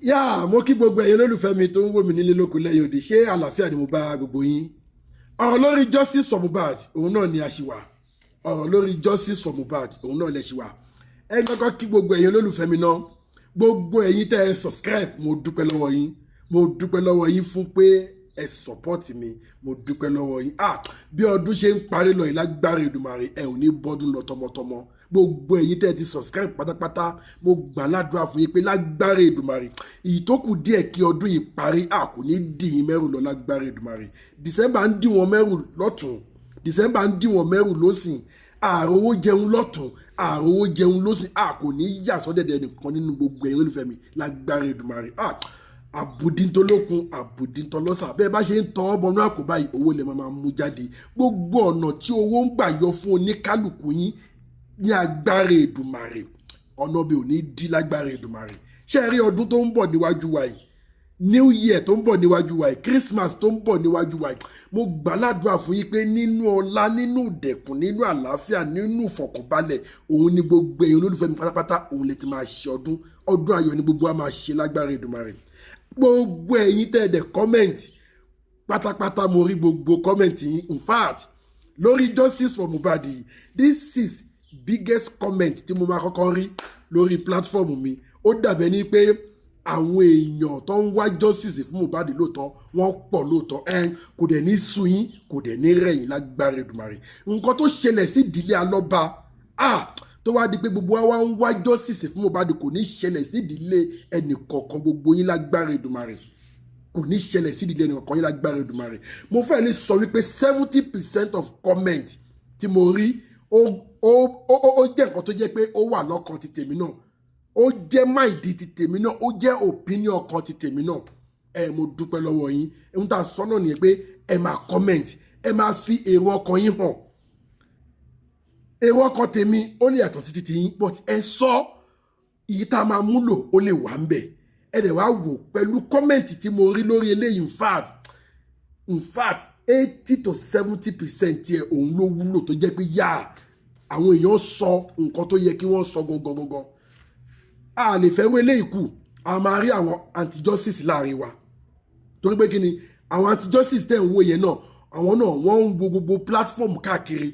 Yá, mo kí gbogbo ẹ̀yin olólùfẹ́ mi tó ń wò mí nílé lóko lẹ́yìn òdì. Ṣé àlàáfíà ni mo bá gbogbo yín? Ọ̀rọ̀ lórí justice for Mohbad, òun náà ni a ṣì wà. Ọ̀rọ̀ lórí justice for Mohbad, òun náà lẹ ṣì wà. Ẹ kọ́kọ́ kí gbogbo ẹ̀yin olólùfẹ́ mi náà, gbogbo ẹ̀yin tẹ́ ẹ subscribe, mo dúpẹ́ lọ́wọ́ yín. Mo dúpẹ́ lọ́wọ́ yín fún pé ẹ support mi. Mo dúpẹ́ lọ́wọ́ yín. Ah, bí ọdún ṣe ń parí lọ yìí, lágbára Èdùmàrè, ẹ ò ní bọ́dún lọ tọmọtọmọ. Gbogbo ẹ̀yin tẹ́ ẹ ti subscribe pátápátá, mo gbà ládùúrà fún yín pé lágbára Èdùmàrè, ìyókù díẹ̀ kí ọdún yìí parí, a kò ní dì yín mẹ́rù lọ lágbára Èdùmàrè. December ń dì wọ́n mẹ́rù lọ́tún, December ń dì wọ́n mẹ́rù lọ́sìn. Àròwó jẹun lọ́tún, àròwó jẹun lọ́sìn, a kò ní yà sọ́dẹ̀dẹ̀ nìkan nínú gbogbo ẹ̀yin olùfẹ́ mi lágbára Èdùmàrè. Àbùdíntolókun, àbùdíntolọ́sà, bẹ́ẹ̀ bá ṣe ń tọ́ bọnú àkóbá yìí, owó lè máa mú jáde. Gbogbo ọ̀nà tí owó ń gbà yọ fún oníkálukú yín ní agbára Èdùmàrè, ọ̀nà bí ò ní dí lágbára Èdùmàrè. Ṣé ẹ rí ọdún tó ń bọ̀ níwájú wa yìí, New Year tó ń bọ̀ níwájú wa yìí, Christmas tó ń bọ̀ níwájú wa yìí, mo gbà ládùúrà fún yín pé nínú ọlá, nínú ìdẹ̀kùn, nínú àlàáfíà, nínú ìfọ̀kànbalẹ̀, òun ni gbogbo ẹ̀yin olólùfẹ́ mi pátápátá, òun lè ti máa ṣe ọdún. Ọdún ayọ̀ ni gbogbo wa máa ṣe lágbára Èdùmàrè. Gbogbo ẹ̀yin tẹ́ ẹ dẹ̀ comment pátápátá, mo rí gbogbo comment yín. In fact, lórí justice for Mohbad yìí, this is biggest comment tí mo máa kọ́kọ́ rí lórí platform mi. Ó dàbẹ̀ ní pé àwọn èèyàn tó ń wá justice fún Mohbad lóòótọ́, wọ́n pọ̀ lóòótọ́. Ẹ kò dẹ̀ ní sú yín, kò dẹ̀ ní rẹ̀yìn lágbára Èdùmàrè. Nǹkan tó ṣẹlẹ̀ sí ìdílé Alọ́ba, ah, tó wá di pé gbogbo wa ń wá justice fún Mohbad, kò ní ṣẹlẹ̀ sí ìdílé ẹnì kọ̀ọ̀kan gbogbo yín lágbára Èdùmàrè. Kò ní ṣẹlẹ̀ sí ìdílé ẹnì kọ̀ọ̀kan yín lágbára Èdùmàrè. Mo fẹ́ lè sọ wípé 70% of comment tí mo rí, ó jẹ́ nǹkan tó jẹ́ pé ó wà lọ́kàn ti tèmi náà, ó jẹ́ mind ti tèmi náà, ó jẹ́ opinion kan ti tèmi náà. Ẹ mo dúpẹ́ lọ́wọ́ yín. Ohun tá a sọ náà nìyẹn pé ẹ máa comment, ẹ máa fi èrò ọkàn yín hàn. Èrò ọkàn tèmi, ó lè yàtọ̀ sí ti tiyín, but ẹ sọ èyí tá a máa múlò, ó lè wà ń bẹ̀. Ẹ dẹ̀ wá wò pẹ̀lú comment tí mo rí lórí eléyìí, in fact 80 to 70% tiẹ̀, òun ló wúlò, tó jẹ́ pé yá, àwọn èèyàn sọ nǹkan tó yẹ kí wọ́n sọ gangan gangan. A lè fẹ́ wé eléyìí kù, a máa rí àwọn anti-justice láàrin wa, torí pé kí ni àwọn anti-justice tẹ̀ ń wò yẹn náà, àwọn náà wọ́n ń wo gbogbo platform káàkiri.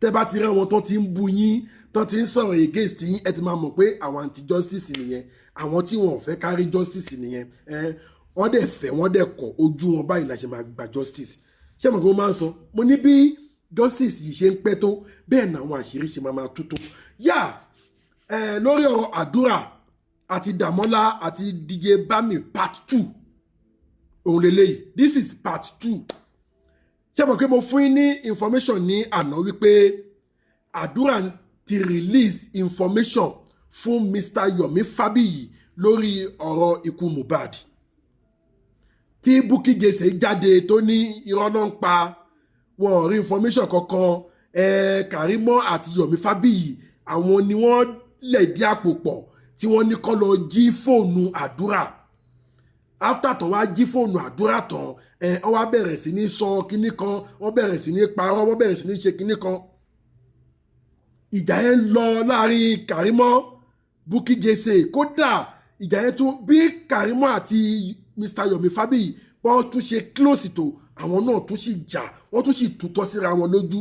Tẹ́ bá ti rí àwọn tó ti ń bu yín, tó ti ń sọ̀rọ̀ against yín, ẹ ti máa mọ̀ pé àwọn anti-justice nìyẹn, àwọn tí wọn ò fẹ́ kárí justice nìyẹn. Ẹ wọ́n dẹ̀ fẹ́, wọ́n dẹ̀ kọ̀, ojú wọn báyìí la ṣe máa gba justice. Ṣé mo kí mo máa ń sọ, mo ní bí justice yìí ṣe ń pẹ́ tó, bẹ́ẹ̀ ni àwọn àṣírí ṣe máa máa tú tó yá. Ẹ lórí ọ̀rọ̀ Àdúrà àti Dàmọ́lá àti DJ Bami part 2, òun lélẹ́yìí. This is part 2. Ṣé mo kí mo fún yín ní information ní àná wípé Àdúrà ti release information fún Mr. Yomi Fabiyi lórí ọ̀rọ̀ ikú Mohbad, tí Bukky Jesse jáde tó ní irọ́ náà ń pa, wọn ò rí information kankan. Kàrímọ́ àti Yomi Fabiyi, àwọn ni wọ́n lẹ̀dí àpò pọ̀ tí wọ́n ní kó lọ jí fóònù Àdúrà. After tán wá jí fóònù Àdúrà tán, wọ́n wá bẹ̀rẹ̀ sí ní sọ kinní kan, wọ́n bẹ̀rẹ̀ sí ní parọ́, wọ́n bẹ̀rẹ̀ sí ní ṣe kinní kan. Ìjà yẹn ń lọ láàrin Kàrímọ́, Bukky Jesse. Kódà ìjà yẹn tún bí Kàrímọ́ àti Mr. Yomi Fabiyi wọ́n tún ṣe close tó, àwọn náà tún sì jà, wọ́n tún sì tutọ́ síra wọn lójú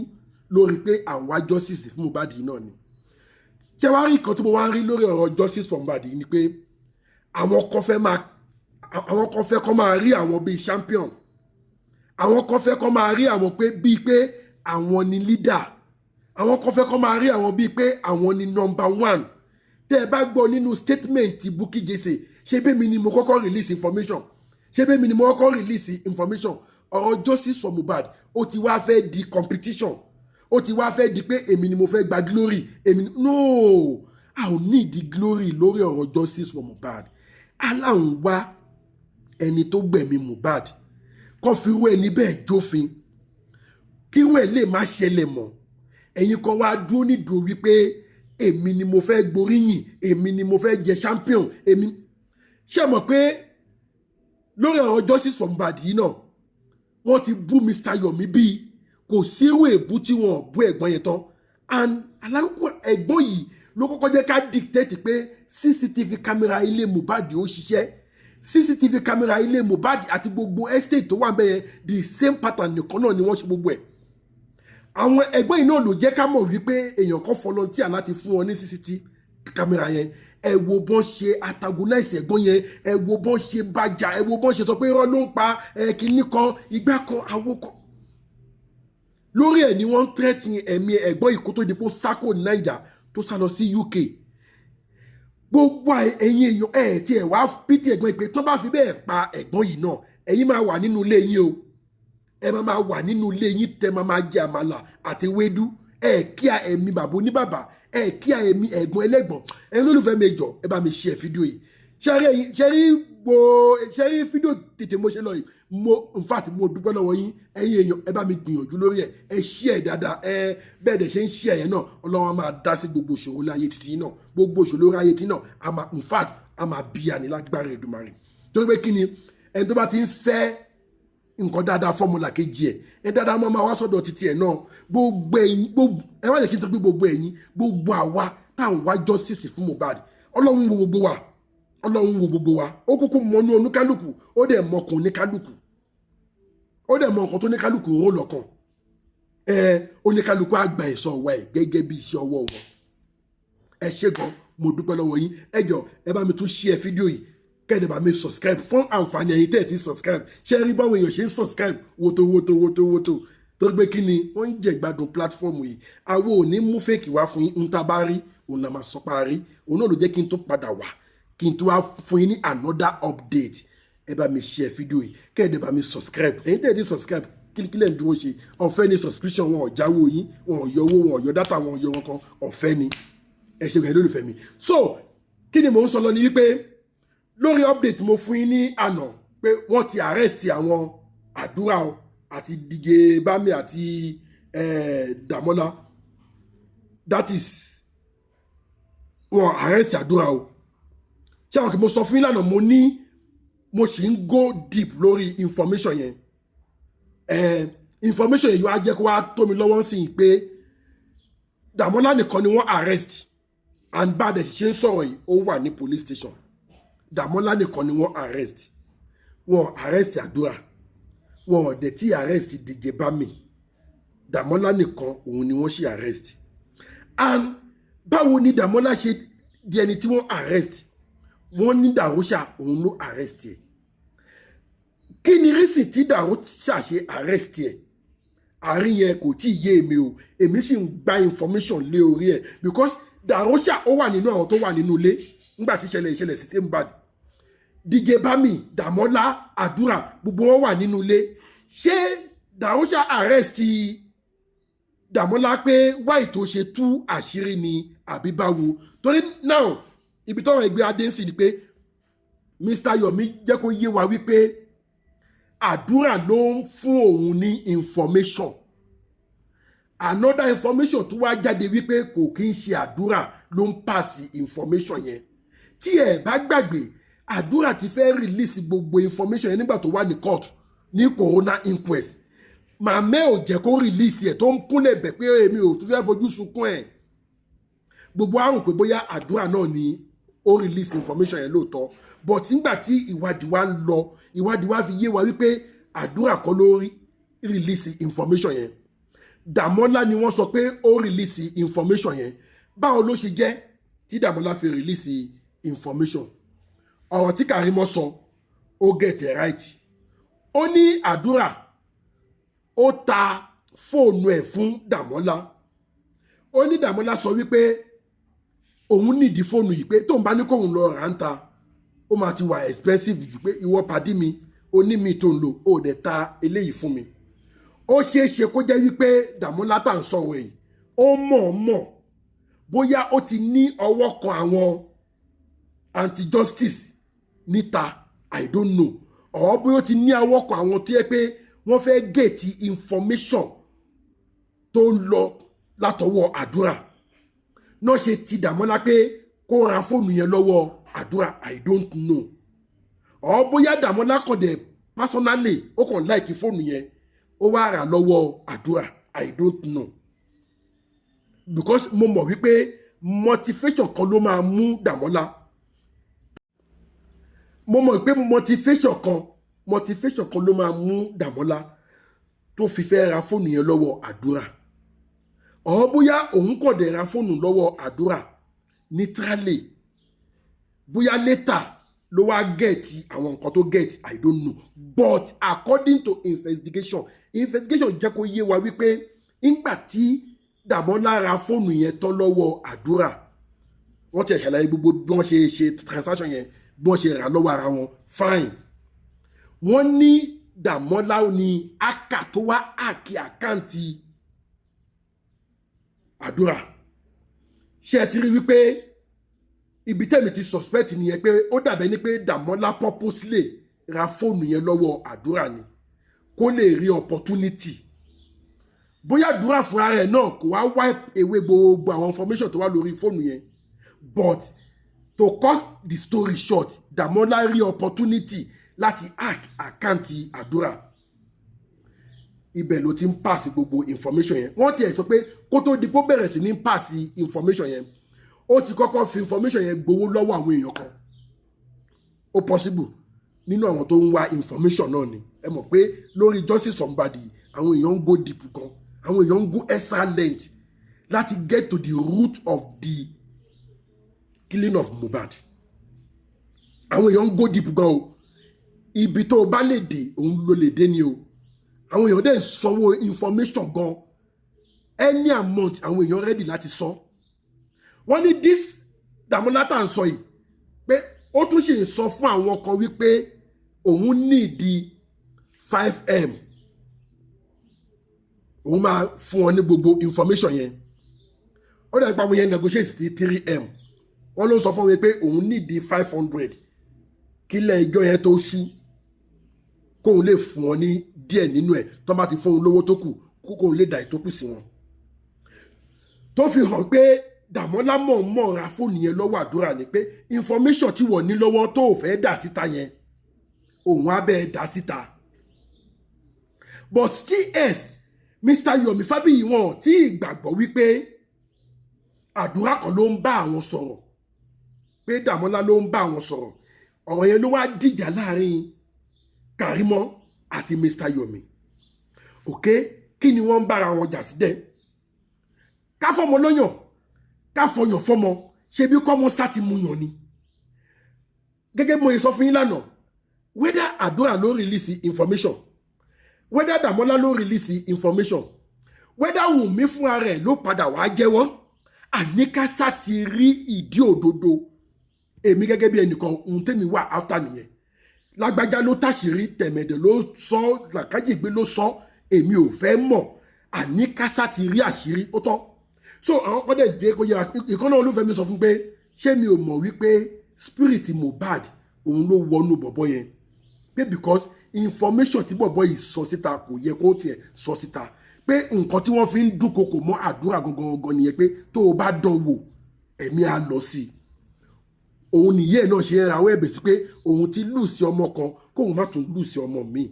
lórí pé àwọn wá justice fún Mohbad yìí náà ni. Ṣé wàá rí nǹkan tí mo wá ń rí lórí ọ̀rọ̀ justice for Mohbad yìí ni pé àwọn kan fẹ́ kọ́ máa rí àwọn bíi champion, àwọn kan fẹ́ kọ́ máa rí àwọn pé bíi pé àwọn ni leader, àwọn kan fẹ́ kọ́ máa rí àwọn bíi pé àwọn ni number one. Tẹ́ ẹ bá gbọ́ nínú statement Bukky Jesse, ṣé bẹ́ẹ̀ mi ni mo kọ́kọ́ release information? Ṣé bẹ́ẹ̀ mi ni mo kọ́kọ́ release information? Ọ̀rọ̀ justice for Mohbad, ó ti wá fẹ́ di competition, ó ti wá fẹ́ di pé èmi ni mo fẹ́ gba glory, èmi. No, a ò need the glory lórí ọ̀rọ̀ justice for Mohbad. Aláǹ wá ẹni tó gbẹ̀mí Mohbad, kó fi irú ẹni bẹ́ẹ̀ jófin, kí irú ẹ̀ lè má ṣẹlẹ̀ mọ́. Ẹ̀yin kan wá dúró nídùú wípé èmi ni mo fẹ́ gboríyìn, èmi ni mo fẹ́ jẹ champion, èmi. Ṣé mọ̀ pé lórí ọ̀rọ̀ justice for Mohbad yìí náà, wọ́n ti bú Mr. Yomi bíi kò sírú èbú tí wọ́n bú ẹ̀gbọ́n yẹn tán. And alákòókò ẹ̀gbọ́n yìí ló kọ́kọ́ jẹ́ ká dictate pé CCTV camera ilé Mohbad ó ṣiṣẹ́. CCTV camera ilé Mohbad àti gbogbo estate tó wà ń bẹ̀ yẹn, the same pattern nìkan náà ni wọ́n ṣe gbogbo ẹ̀. Àwọn ẹgbẹ́ yìí náà ló jẹ́ ká mọ̀ wípé èèyàn kan volunteer láti fún wọn ní CCTV camera yẹn. Ẹ wo bọ́n ṣe antagonize ẹ̀gbọ́n yẹn, ẹ wo bọ́n ṣe bàjá, ẹ wo bọ́n ṣe sọ pé irọ́ ló ń pa ẹ, kínní kan, igbá kan, àwo kan. Lórí ẹ̀ ni wọ́n ń threaten ẹ̀mí ẹ̀gbọ́n yìí kó tó di pé ó sá kúrò ní Naija, tó sá lọ sí UK. Gbogbo ẹ̀yin èèyàn, ẹ̀ tí ẹ̀ wá pity ẹ̀gbọ́n yìí pé tó bá fi bẹ́ẹ̀ pa ẹ̀gbọ́n yìí náà, ẹ̀yin máa wà nínú ilé yín o, ẹ máa máa wà nínú ilé yín, tẹ máa máa jẹ àmàlà àti ewédú. Ẹ kíá ẹ̀mí bàbá oníbàbà, ẹ kíá ẹ̀mí ẹ̀gbọ́n ẹlẹ́gbọ̀n. Ẹ̀yin olólùfẹ́ mi, jọ, ẹ bá mi share fídíò yìí. Ṣẹ́rí gbo ṣẹ́rí fídíò tètè mo ṣe lọ yìí. Mo, in fact, mo dúpẹ́ lọ́wọ́ yín. Ẹ̀yin èèyàn, ẹ bá mi gbìyànjú lórí ẹ̀, ẹ share dáadáa. Ẹ bẹ́ẹ̀ dẹ̀ ṣe ń share yẹn náà, Ọlọ́run á máa dá sí gbogbo ìṣòro láyé títí náà, gbogbo ìṣòro láyé tí náà a máa, in fact, a máa bí àní lágbára Èdùmàrè. Torí pé kí ni? Ẹni tó bá ti ń fẹ́ nǹkan dáadáa fọ́mùlà kejì ẹ̀, ẹ dáadáa máa wá sọ́dọ̀ títí ẹ̀ náà. Gbogbo ẹ̀yin, gbogbo ẹ má jẹ́ kí n tó gbé, gbogbo ẹ̀yin, gbogbo àwa tá à ń wá justice fún Mohbad, Ọlọ́run wo gbogbo wa, Ọlọ́run wo gbogbo wa. Ó kúkú mọnú oníkálukú, ó dẹ̀ mọkùn oníkálukú, ó dẹ̀ mọ nǹkan tó oníkálukú ró lọ́kàn ẹ. Oníkálukú á gba ẹ̀san ọwọ́ ẹ̀ gẹ́gẹ́ bí iṣẹ́ ọwọ́ wọn. Ẹ ṣé gan, mo dúpẹ́ lọ́wọ́ yín. Ẹ jọ, ẹ bá mi tún share fídíò yìí, kẹ́ẹ̀dẹ̀ bá mi subscribe fún àǹfààní ẹ̀yin tẹ́ ẹ̀ ti subscribe. Ṣé rí báwọn èèyàn ṣe ń subscribe woto woto woto woto? Torí pé kí ni? Wọ́n ń jẹ ìgbádùn platform yìí. Àwọn ò ní mú fake wá fún yín. Ń tá bá rí òun la máa sọ pa rí. Òun náà ló jẹ́ kí n tó padà wá, kí n tó wá fún yín ní another update. Ẹ bá mi share fídíò yìí, kẹ́ẹ̀dẹ̀ bá mi subscribe. Ẹ̀yin tẹ́ ẹ̀ ti subscribe, kílíkílẹ̀ ń dúró ṣe? Ọ̀fẹ́ ni subscription. Wọn ò jáwó yín, wọn ò yọ owó, wọn ò yọ data, wọn ò yọ wọn kan. Ọ̀fẹ́ ni. Ẹ ṣe gbẹ̀yìn lólùfẹ́ mi. So kí ni mò ń sọ lọ ni wípé lórí update mo fún yín ní àná pé wọ́n ti arrest àwọn Àdúrà o àti DJ Bami àti Dàmọ́lá. That is, wọ́n arrest Àdúrà o. Ṣé àwọn kì mo sọ fún yín lánàá, mo ní mo sì ń go deep lórí information yẹn. Information yẹn yóò á jẹ́ kó wá tó mi lọ́wọ́ sí i pé Dàmọ́lá nìkan ni wọ́n arrest, and bá a dẹ̀ ṣe ń sọ̀rọ̀ yìí, ó wà ní police station. Dàmọ́lá nìkan ni wọ́n arrest. Wọ́n arrest Àdúrà, wọ́n ò dẹ̀ tí arrest DJ Bami. Dàmọ́lá nìkan òun ni wọ́n ṣe arrest. And báwo ni Dàmọ́lá ṣe di ẹni tí wọ́n arrest? Wọ́n ní Dàrúṣà òun ló arrest ẹ̀. Kí ni reason tí Dàrúṣà ṣe arrest ẹ̀? Àárín yẹn kò tí ì yé èmi o. Èmi sì ń gba information lé orí ẹ̀, because Dàrúṣà ó wà nínú àwọn tó wà nínú ilé nígbà tí ìṣẹ̀lẹ̀ ìṣẹ̀lẹ̀ sí Mohbad. DJ Bami, Dàmọ́lá, Àdúrà, gbogbo wọn wà nínú ilé. Ṣé Dàrúṣà arrest Dàmọ́lá pé wáì tó ṣe tú àṣírí ni, àbí báwo? Torí now, ibi tọ́rọ̀ ẹgbẹ́ adé ń sì ni pé Mr Yomi jẹ́ kó yé wa wípé Àdúrà ló ń fún òun ní information. Another information tó wá jáde wípé kò kí ń ṣe Àdúrà ló ń pass information yẹn. Tí ẹ bá gbàgbé, Àdúrà ti fẹ́ release gbogbo information yẹn nígbà tó wà ní court ní coroner inquest. Màmá ò jẹ́ kó release ẹ̀, tó ń kúnlẹ̀ bẹ̀ pé èmi ò tún fẹ́ fojú sunkún ẹ̀. Gbogbo àrùn pé bóyá Àdúrà náà ni ó release information yẹn lóòótọ́, but nígbà tí ìwádìí wa ń lọ, ìwádìí wa fi yé wa wípé Àdúrà kọ́ ló release information yẹn. Dàmọ́lá ni wọ́n sọ pé ó release information yẹn. Báwo ló ṣe jẹ́ tí Dàmọ́lá fi release information? Ọ̀rọ̀ tí Kàrímọ́ sọ, ó get it right. Ó ní Àdúrà ó ta fóònù ẹ̀ fún Dàmọ́lá. Ó ní Dàmọ́lá sọ wípé òun nídìí fóònù yìí, pé tóun bá ní kóun lọ rà ń ta, ó máa ti wà expensive jù, pé ìwọ pàdí mi oní mi tó ń lò, ó dẹ̀ ta eléyìí fún mi. Ó ṣeé ṣe kó jẹ́ wípé Dàmọ́lá tá à ń sọ̀rọ̀ yìí, ó mọ̀ọ́mọ̀, bóyá ó ti ní ọwọ́ kan àwọn anti-justice níta, I don't know, or bóyá ó ti ní ọwọ́ kan àwọn tó yẹ pé wọ́n fẹ́ get information tó ń lọ látọwọ́ Àdúrà náà, ṣe ti Dàmọ́lá pé kó ra fóònù yẹn lọ́wọ́ Àdúrà. I don't know, or bóyá Dàmọ́lá kàn dẹ̀ personally, ó kàn like fóònù yẹn, ó wá rà lọ́wọ́ Àdúrà. I don't know, because mo mọ̀ wípé motivation kan ló máa mú Dàmọ́lá. Mo mọ̀ pé motivation kan ló máa mú Dàmọ́lá tó fi fẹ́ ra fóònù yẹn lọ́wọ́ Àdúrà, ọ̀ bóyá òun kò dẹ̀ ra fóònù lọ́wọ́ Àdúrà neutrally, bóyá later ló wá get àwọn nǹkan tó get, I don't know. But according to investigation, investigation jẹ́ kó yé wa wípé nígbà tí Dàmọ́lá ra fóònù yẹn tán lọ́wọ́ Àdúrà, wọ́n ti ṣàlàyé gbogbo bí wọ́n ṣe ṣe transaction yẹn, bí wọ́n ṣe rà lọ́wọ́ ara wọn, fine. Wọ́n ní Dàmọ́lá ní hacker tó wá hack account Àdúrà. Ṣé ẹ ti rí wípé ibi tẹ́mi ti suspect nìyẹn, pé ó dàbẹ́ ní pé Dàmọ́lá purposely ra fóònù yẹn lọ́wọ́ Àdúrà ni kó lè rí opportunity, bóyá Àdúrà fúnra rẹ̀ náà kò wá wipe away gbogbo àwọn information tó wà lórí fóònù yẹn. But to cut the story short, Dàmọ́lá rí opportunity láti hack account Àdúrà. Ibẹ̀ ló ti ń pass gbogbo information yẹn. Wọ́n tiẹ̀ sọ pé kó tó di pé ó bẹ̀rẹ̀ sí ní pass information yẹn, ó ti kọ́kọ́ fi information yẹn gbowó lọ́wọ́ àwọn èèyàn kan. Ó possible nínú àwọn tó ń wá information náà ni. Ẹ mọ̀ pé lórí justice for Mohbad, àwọn èèyàn ń go deep gan, àwọn èèyàn ń go extra length láti get to the root of the killing of Mohbad. Àwọn èèyàn ń go deep gan o. Ibi tó o bá lè dé, òun ló lè dé ni o. Àwọn èèyàn dẹ̀ ń sanwó information gan. Any amount, àwọn èèyàn ready láti san. Wọ́n ní this Dàmọ́lá tá à ń sọ yìí, pé ó tún sì ń sọ fún àwọn kan wípé òun need 5M, òun máa fún wọn ní gbogbo information yẹn. Ó dàbí pé àwọn yẹn negotiate sí 3M. Wọ́n ló sọ fún wọn pé òun need 500 kílẹ̀ ìjọ yẹn tó ṣú, kóun lè fún wọn ní díẹ̀ nínú ẹ̀. Tó bá ti fún òun lówó tó kù, kóun lè dà ìtókù sí wọn. Tó fi hàn pé Dàmọ́lá mọ̀ọ́mọ̀ ra fóònù yẹn lọ́wọ́ Àdúrà ni, pé information tí wọ́n ní lọ́wọ́ tó ò fẹ́ dà síta yẹn, òun á bẹ́ẹ̀ dà síta. But ts Mr. Yomi Fabiyi, wọn tí ìgbàgbọ́ wípé Àdúrà kan ló ń bá àwọn sọ̀rọ̀, pé Dàmọ́lá ló ń bá àwọn sọ̀rọ̀. Ọ̀rọ̀ yẹn ló wá dìjà láàrin Karimo àti Mr. Yomi. Ok, kí ni wọ́n ń bára wọn jà sí dẹ́? Ká fọmọ lọ́yàn, ká fọyàn fọmọ, ṣebí kọ́mọ sá ti mu yàn ni. Gẹ́gẹ́ bí mo ṣe sọ fún yín lánàá, whether Àdúrà ló release information, whether Dàmọ́lá ló release information, whether Wùnmí fúnra rẹ̀ ló padà wá jẹ́wọ́, àníkásá ti rí ìdí òdodo. Èmi gẹ́gẹ́ bí ẹnìkan, ohun tẹ́mi wà after nìyẹn. Lágbájá ló tàṣírí, tẹ̀mẹ̀dẹ̀ ló sọ, làkájìgbé ló sọ, èmi ò fẹ́ mọ̀. Àníkásá ti rí àṣírí, ó tán. So àwọn kan dẹ̀ jẹ́ kó yẹra. Ìkan náà olúfẹ́ mi sọ fún pé ṣé mi ò mọ̀ wípé spirit Mohbad òun ló wọnú bọ̀bọ̀ yẹn, pé because information tí bọ̀bọ̀ yìí sọ síta, kò yẹ kó tiẹ̀ sọ síta, pé nǹkan tí wọ́n fi ń dúnkokò mọ́ Àdúrà gangan gangan nìyẹn, pé tó o bá dán wò, ẹ̀mí á lọ sí i. Òun nìyẹn náà ṣe ń rawọ́ ẹ̀bẹ̀ sí pé òun ti lose ọmọ kan, kóun má tún lose ọmọ míì.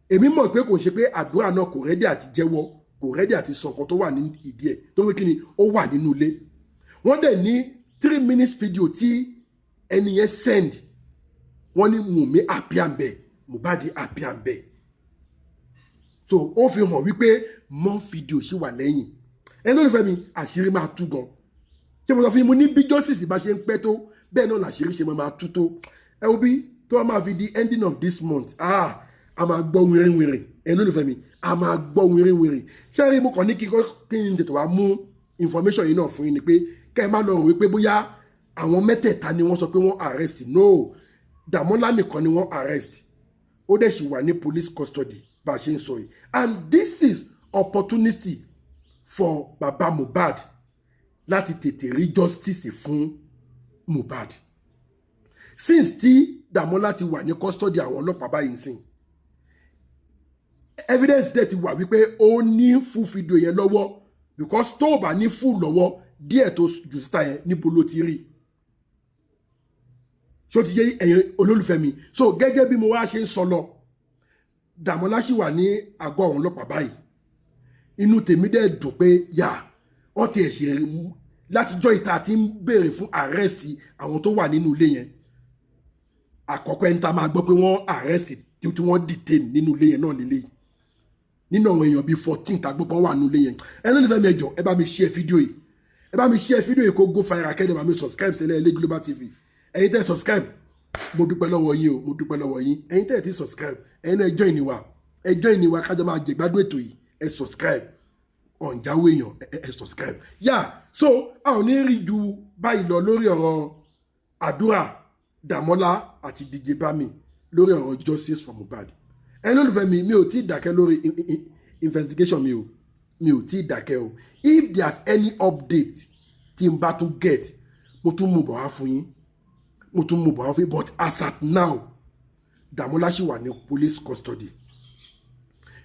Èmi mọ̀ pé kò ṣe pé Àdúrà náà kò ready àti jẹ́wọ́, kò ready àti sọ nǹkan tó wà ní ìdí ẹ̀, tó wí kí ni ó wà nínú ilé. Wọ́n dẹ̀ ní 3 minutes video tí ẹni yẹn send, wọ́n ní Wùnmí appear ńbẹ̀, Mohbad appear ńbẹ̀. So ó fi hàn wípé more video ṣì wà lẹ́yìn. Ẹni lólùfẹ́ mi, àṣírí máa tú gan. Ṣé mo sọ fún yín? Mo ní bí justice bá ṣe ń pẹ́ tó, bẹ́ẹ̀ náà làṣírí ṣe máa tú tó. Ẹ wo bí tó wá máa fi di ending of this month, ah, a máa gbọ́ wìrìwìrì. Ẹni lólùfẹ́ mi, a máa gbọ́ wìrìwìrì. Ṣé rí, mo kàn ní kí n tètè wá mú information yìí náà fún yín ni, pé kẹ́ ẹ má lọ rò wípé bóyá àwọn mẹ́tẹ̀ẹ̀ta ni wọ́n sọ pé wọ́n arrest. No, Dàmọ́lá nìkan ni wọ́n arrest. Ó dẹ̀ sì wà ní police custody bá a ṣe ń sọ yìí. And this is opportunity for baba Mohbad láti tètè rí justice fún Mohbad. Since tí Dàmọ́lá ti wà ní custody àwọn ọlọ́pàá báyìí sìn, evidence dẹ̀ ti wà wípé ó ní full video yẹn lọ́wọ́, because tó o bá ní full lọ́wọ́, díẹ̀ tó jù síta yẹn, níbo ló ti rí? Ṣó ti yé ẹ̀yin olólùfẹ́ mi? So gẹ́gẹ́ bí mo wá ṣe ń sọ lọ, Dàmọ́lá ṣì wà ní àgọ́ àwọn ọlọ́pàá báyìí. Inú tèmi dẹ̀ dùn pé yà wọ́n ti ẹ̀ ṣe látijọ́ ìta àti ń béèrè fún arrest àwọn tó wà nínú ilé yẹn. Àkọ́kọ́ ẹni tá a máa gbọ́ pé wọ́n arrest, tí wọ́n detain nínú ilé yẹn náà lélẹ́yìí, nínú àwọn èèyàn bíi 14 tá a gbọ́ pé wọ́n wà nínú ilé yẹn. Ẹni olólùfẹ́ mi, ẹ jọ̀ọ́, ẹ bá mi share fídíò yìí, ẹ bá mi share fídíò yìí kó go viral. Kẹ́ ẹ dẹ̀ bá mi subscribe sílẹ̀ Ilé Global TV. Ẹ̀yin tẹ́ subscribe, mo dúpẹ́ lọ́wọ́ yín o, mo dúpẹ́ lọ́wọ́ yín. Ẹ̀yin tẹ́ ẹ ti subscribe, ẹ̀yin náà, ẹ join wa, ẹ join wa, kájọ máa jẹ̀gbádùn ètò yìí. Ẹ subscribe, ọ̀njáwó èèyàn, ẹ subscribe. Yà so a ò ní rí ju báyìí lọ lórí ọ̀rọ̀ Àdúrà Dàmọ́lá àti DJ Bami, lórí ọ̀rọ̀ justice for Mohbad. Ẹ̀yin olólùfẹ́ mi, mi ò tí ì dákẹ́ lórí investigation mi o, mi ò tí ì dákẹ́ o. If there's any update tí n bá tún get, mo tún mú bọ̀ wá fún yín, mo tún mú bọ̀ wá fún yín. But as at now, Dàmọ́lá ṣì wà ní police custody.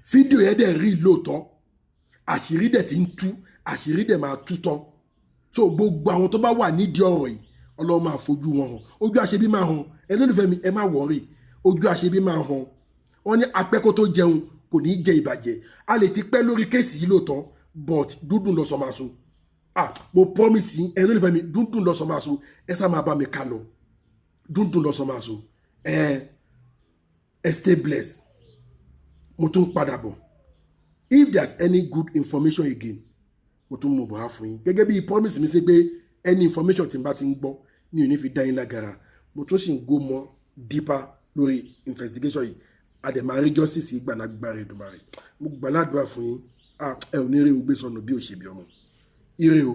Fídíò yẹn dẹ̀ rí lóòótọ́, àṣírí dẹ̀ ti ń tú, àṣírí dẹ̀ máa tú tán. So gbogbo àwọn tó bá wà nídìí ọ̀rọ̀ yìí, Ọlọ́run máa fojú wọn hàn, ojú àṣebí máa hàn. Ẹ lólùfẹ́ mi, ẹ má worry, ojú àṣebí máa hàn. Wọ́n ní apẹ́kó tó jẹun kò ní í jẹ ìbàjẹ́. A lè ti pẹ́ lórí case yìí lóòótọ́, but dúdùn lọ́sọ̀ máa so. Ah, mo promise yín, ẹ lólùfẹ́ mi, dúdùn lọ́sọ̀ máa so. Ẹ sá máa bá mi ká lọ, dúdùn lọ́sọ̀ máa so. Ẹ stay blessed. Mo tún padà bọ̀. If there's any good information again, mo tún mú bọ̀ wá fún yín. Gẹ́gẹ́ bí promise mi ṣe pé any information tí n bá ti ń gbọ́, mi ò ní fi dá yín lágara. Mo tún sì ń go more deeper lórí investigation yìí. A dẹ̀ máa rí justice yìí gbàlagbára Èdùmàrè. Mo gbàládùra fún yín. Ah, ẹ ò ní rí òun gbé sọnù bí ò ṣe bí ọmọ. Ire o.